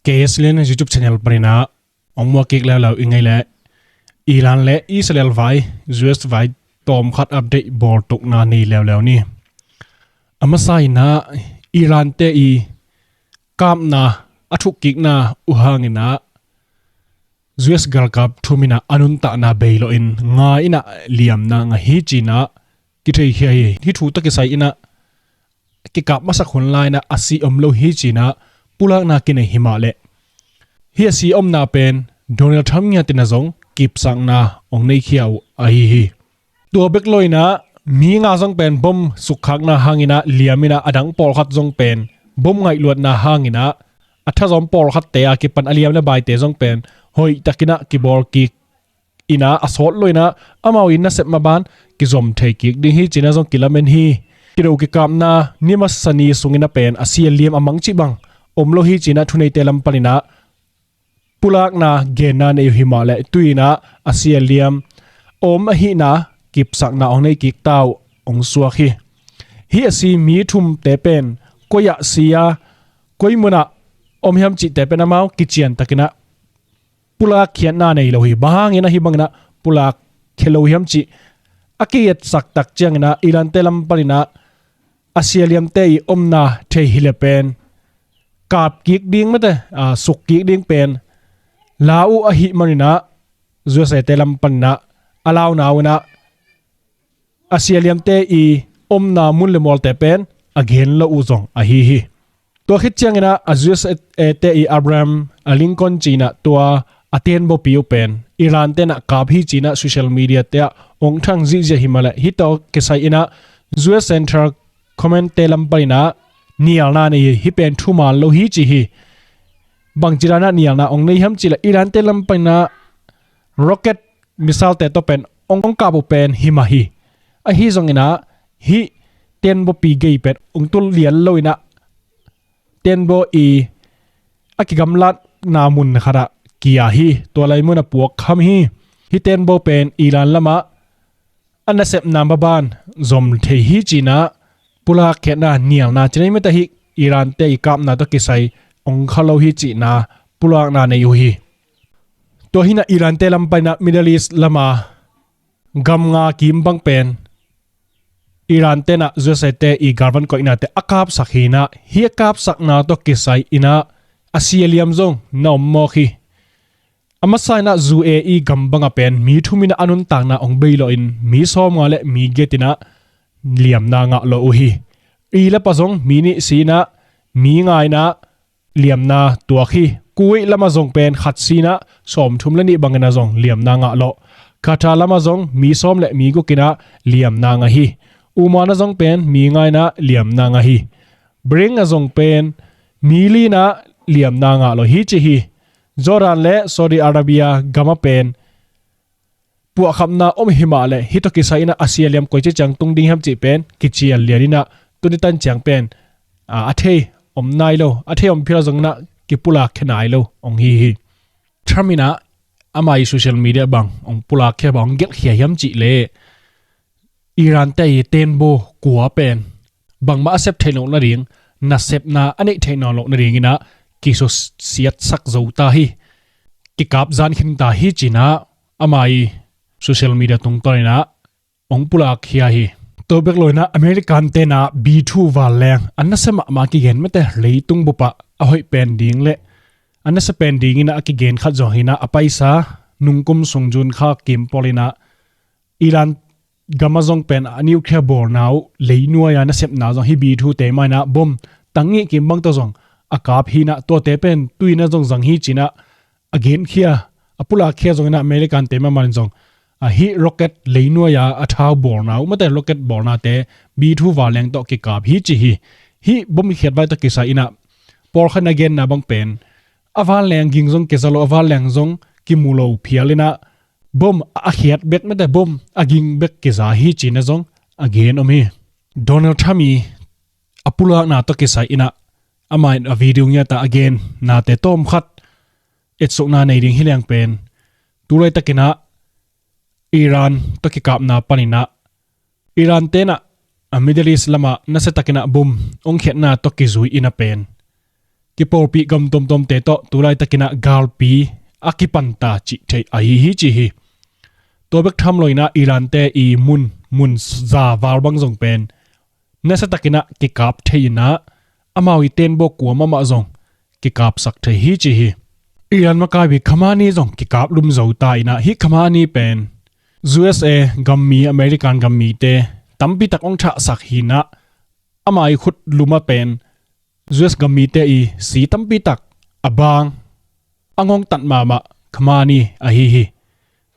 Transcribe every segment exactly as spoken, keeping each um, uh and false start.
K S Lian YouTube channel paninah ong muak kik leuleu i ngei leh, Iran le Israel vai, U S vai tawm khat update bawl tukna nei leuleu ni. A masa inah Iran te i kapna a thuk kikna uh hanginah U S galkap thum inah a nuntakna bei lo in nga inah liamna ngah hi cinah kitheikhia hi. Hih thu tawh kisai inah kikap masak hun lai inah a si om lo hi cinah pulakna kinei hi mah leh, hih a si omna pen Donald Trump ngiat inah zong kipsakna ong neikhia uh ahi hi. Tua bek lo inah mi nga zong pen bom sukkhakna hanginah liam inah a dang pawlkhat zong pen bom ngaihluatna hanginah a thazawm pawlkhatte a kipan a liam le baite zong pen hoihtak inah kibawl kik inah a sawt lo inah amau in nasep maban kizom thei kik ding hi cinah zong kilamen hi. Kido kikapna ni masa ni sung inah pen a si a liam a mang cih bang om lo hi cinah thuneite lam paninah pulakna genna nei uh hi mah leh, tu inah a si a liam om ahihna kipsakna ong nei kik ta uh ong suak hi. Hih a si mi thumte pen koi ah si a, koi munah om hiam cihte pen amau kiciantak inah pulak khiatna nei lo hi. Bang hangin ahi bang inah pulak khia lo hiam cih a kietsak tak ciang inah Iran te lam paninah a si a liamte i omna thei hi leh pen kap kik ding mate, a, suk kik ding pen lau uh ahih man inah U S te lam paninah a launa uh inah a si a liamte i omna mun le mualte pen a gen lo uh zong ahi hi. Tua khit ciang inah a U S te i Abraham Lincoln cinah tua a tenbawpi uh pen Iran tenah kap hi cinah social media te ah ong thang zihziah hi mah leh, hih tawh kisai inah U S Central Command te lam paninah nialna nei hi. Hih pen thuman lo hi ci hi. Bangci dan ah nialna ong nei hiam cih leh, Iran te lam paninah rocket missile te tawh pen ong, ong kap uh pen hi mah hi. Ahi zong inah hih tenbawpi gei pen ong tul lian lo inah tenbaw i a kigamlatna mun khatah kia hi. Tua lai mun a puak kham hi. Hih tenbaw pen Iran lamah a nasepna maban zom thei hi cinah pulak khiatna nialna cinah i mate, hih Iran te i kapna tawh kisai ong kha lo hi cinah pulakna nei uh hi. Tua hinah Iran te lam paninah Middle East lama gam nga kim bang pen Iran tenah U S te i galvan koihnate a kapsak hinah, hih a kapsakna tawh kisai inah a si a liam zong na om mawk hi. A masa inah U A E gam bangah pen mi thum inah a nuntakna ong bei lo in mi sawmnga le mi giat inah liamna ngah lo uh hi. I le pa zong mi nih si inah mi nga inah liamna tuak hi. Kuwait lamah zong pen khat si inah sawmthum le nih bang inah zong liamna ngah lo. Qatar lamah zong mi sawm le mi guk inah liamna ngah hi. Oman ah zong pen mi nga inah liamna ngah hi. Bahrain ah zong pen mi li inah liamna ngah lo hi ci hi. Jordan le Saudi Arabia gam ah pen puahkhamna om hi mah leh, hih tawh kisai inah a si a liam koici ciang tung ding hiam cih pen kician lian inah tuni tan ciang pen, a, a thei om nai lo, a thei om phial zong inah kipulak khia nai lo ong hi hi. Trump inah ama i social media bang ong pulak khia, bang ong gelh khia hiam cih leh, Iran te i tenbaw kua pen bangmah a sep theih loh nading, nasepna a neih theih nawn loh nading inah kisusiatsak zo ta hi. Kikap zan khin ta hi cinah ama i social media tungtawn inah ong pulak khia hi. Tua bek lo inah American tenah B two vanleng a nasia mahmah kigen mate, leitung bupah a hoih pen ding le a nasia pen ding inah a kigen khat zong hinah, a paisa nungkum sung June kha kim pawl inah Iran gam ah zong pen a nuclear bawlna uh leinuai a nasepna zong hih B two te mah inah bom tang ngih kim bang tawh zong a kap hinah, tuate pen tu inah zong zang hi cinah a genkhia, a pulakkhia zong inah American te mah man zong, a, hih rocket leinuai a a thau bawlna uh mate, rocket bawlnate B two vanleng tawh kikap hi ci hi. Hih bom i khiat vai tawh kisai inah pawlkhat in a genna bang pen a vanleng ging zong kiza lo, a vanleng zong kimu lo phial inah bom a khiat bek mate, bom a ging bek kiza hi cinah zong a gen om hi. Donald Trump i a pulakna tawh kisai inah ama in a video ngiat a a gennate tawmkhat etsukna nei ding hi leng pen, tu laitak inah Iran tawh kikapna pan inah Iran tenah a Middle East lamah nasia tak inah bom ong khiatna tawh kizui inah pen kipawlpih gam tuamtuamte tawh tulaitakinah galpi a kipanta cih theih ahi hi ci hi. Tua bek tham loinah Iran te i mun mun zaval bang zong pen nasiatakinah kikap thei inah amau i tenbawk kua mahmah zong kikapsak thei hi ci hi. Iran makaipi Khamenei zong kikap lum zo ta inah hih Khamenei pen U S A gammi American gammite tampitak ong thahsak hinah ama i khut luma pen U S gammite i si tampitak a bang a ngongtat mahmah Khamenei ahi hi.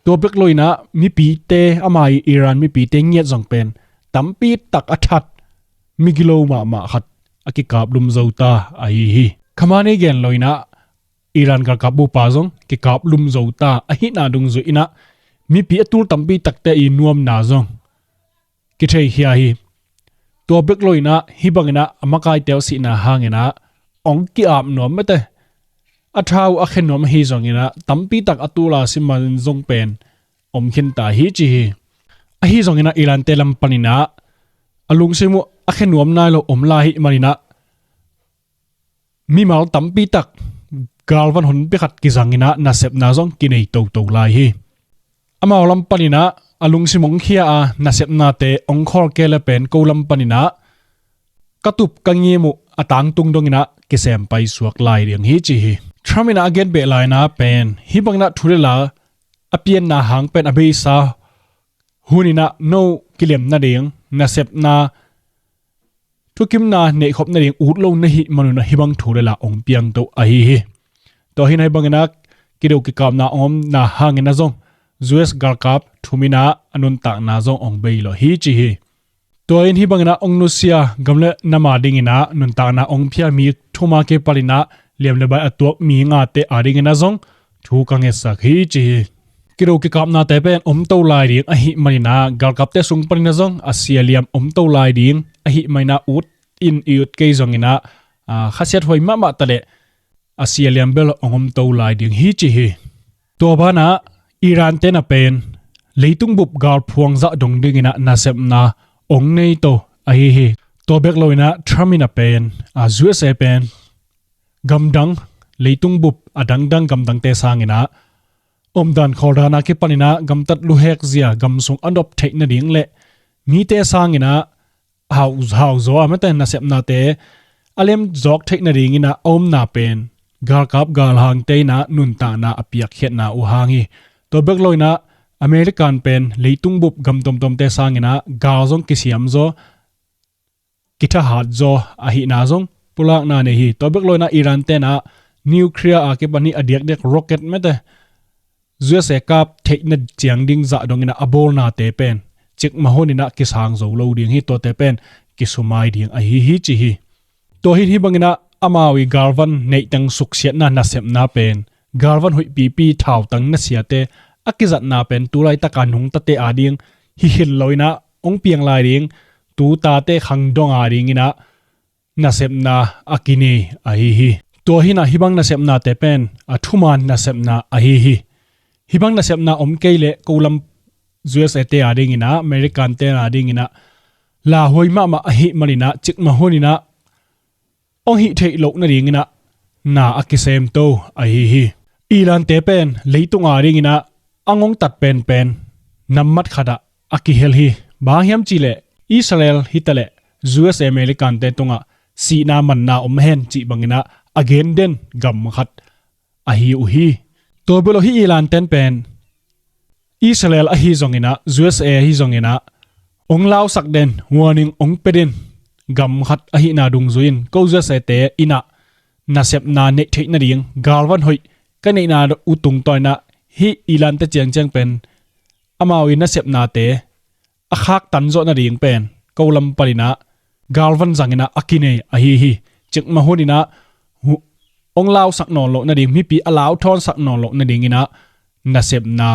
Tua bek loinah mipite ama i Iran mipite ngiat zong pen tampitak a that migilo mahmah khat a kikap lum zo ta ahi hi. Khamenei gen loinah Iran galkap bupa zong kikap lum zo ta ahihna dungzui inah mipi a tul tampitakte i nuamna zong kitheikhia hi. Tua bek loinah hih banginah a makaite uh sihna hanginah ong ki-ap nuam mete a tha uh a khen nuam ahi zonginah tampitak a tula siman zong pen om khinta hi ci hi. Ahi zonginah Iran te lam paninah a lungsim uh a khen nuam nai lo om lai hi maninah mimal tampitak galvan honpi khat kizanginah nasepna zong kinei toto lai hi. Amau lam paninah a lungsim ong khia a nasepnate ong khawl kei le pen ko lam paninah ka tup ka ngim uh a tangtung donginah kisem paisuak lai ding hi ci hi. Trump inah a gen beh laina pen hih banginah thu le la a pianna hang pen a beisa huninah no kilem nading nasepna thukimna neihkhop nading ut lo na hih manunah hih bang thu le la ong piangto ahi hi. Tua hinah hih banginah kido kikapna ong omna hanginah zong U S galkap thuminah a nuntakna zong ong bei lo hi ci hi. Tua in hih banginah ong nusia gam le nama dinginah nuntakna ong phia mi thuma kipalinah liam le bai a tuak mi ngate a dinginah zong thu ka ngetsak hi ci hi. Kido kikapnate pen omto lai ding ahi maninah galkapte sung paninah zong a sia liam omto lai ding ahi maninah ut in i ut kei zonginah khasiat huai mahmah taleh a sia liam bel ong omto lai ding hi ci hi. Tua banah Iran tena pen leitung bup galphuang zah dong dinginah nasepna ong neito ahi hi. Tua bek loinah Trump inah pen a U S A pen gamdang leitung bup a dangdang gamdangte sanginah omdan khawldana kipaninah gamtat luhek zia gamsung a nop theih nading le mite sanginah hau hau zaw a mate nasepnate a lem zawk theih nadinginah a omna pen galkap galhangte inah nuntakna a piakkhiatna uh hang hi. Tua bek loinah American pen leitung bup gam tomtomte sanginah gal zong kisiam zaw kithahat zaw ahihna zong pulakna nei hi. Tua bek loinah Iran tenah nuclear a kipan hi a diakdiak rocket mete U S A kap theihna ciang ding zah donginah a bawlnate pen cikmah huninah kisang zo lo ding hi. Tuate pen kisumai ding ahi hi ci hi. Tua hin hih banginah amau i galvan neihtang suksiatna nasepna pen galvan huihpipi thautang nasiate a kizatna pen tulaitaka nungtate a ding hi khin loinah ong piang lai ding tutate khangdong a dinginah nasepna a kinei ahi hi. Tua hinah hih bang nasepnate pen a thuman nasepna ahi hi. Hih bang nasepna om kei leh ko lam U S A te a dinginah American te a dinginah lauhuai mahmah ahi maninah cikmah huninah ong hih theih loh nadinginah na a kisemto ahi hi. Iran te pen leitung a dinginah a ngongtat penpen nammat khatah a kihel hi. Bang hiam cihleh Israel hitaleh U S A American te tungah sihna manna om hen cih banginah a gen den gam khat ahi uh hi. Tua belo hih Iran ten pen Israel ahi zonginah U S A ahi zonginah ong lausak den warning ong pe den gam khat ahihna dungzui in ko U S A te inah nasepna neih theih nading galvan hoih ka neihna uh tungtawninah hih Iran te ciangciang pen amau i nasepnate a khaktan zawh nading pen ko lam paninah galvan zanginah a kinei ahi hi. Cikmah huninah ong lausak nawn loh nading mipi a lauthawnsak nawn loh nadinginah nasepna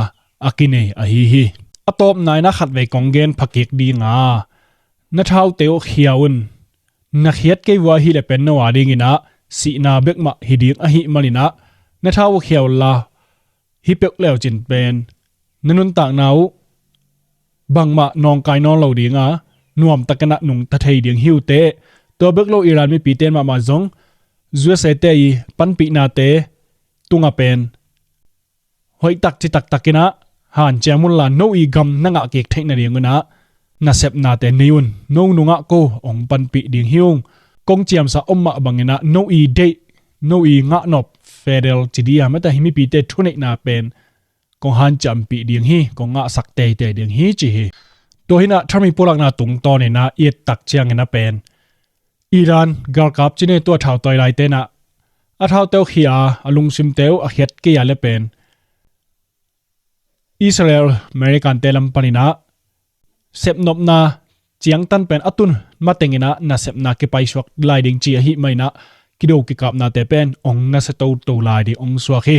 a kinei ahi hi. A tawpna inah khatvei kong gen phakik dinga na thaute uh khia un. Na khiat kei vua hileh pen no a dinginah sihna bekmah hi ding ahi maninah na thau uh khia unla hi peuh leucin pen na nuntakna uh bangmah nawngkai nawn lo dinga nuamtakinah nungta thei ding hi uh teh. Tua bek lo Iran mipite mahmah zong U S A te i panpihnate tungah pen hoihtak citaktak in ah hanciam unla, no i gam na ngah kik theih nading un ah nasepnate nei un. No nungah ko hong panpih ding hi ung. Kong ciamsa om mah bangin ah no i deih, no i ngahnop federal ci dia mata hi mipite thuneihna pen kong hanciampih ding hi, kong ngahsak teitei ding hi ci hi. Tua hi in ah Trump i pulakna tungtawn in ah i et tak ciangin ah pen Iran galkap ci ni, tua thautawi laite in ah a thaute uh khia a, a lungsimte uh a khiat kei a le pen Israel American te lam panin ah sepnopna ciangtan pen a tun matengin ah nasepna kipaisuak lai ding ci ahih manin ah kido kikapnate pen hong nasia toto lai ding hong suak hi.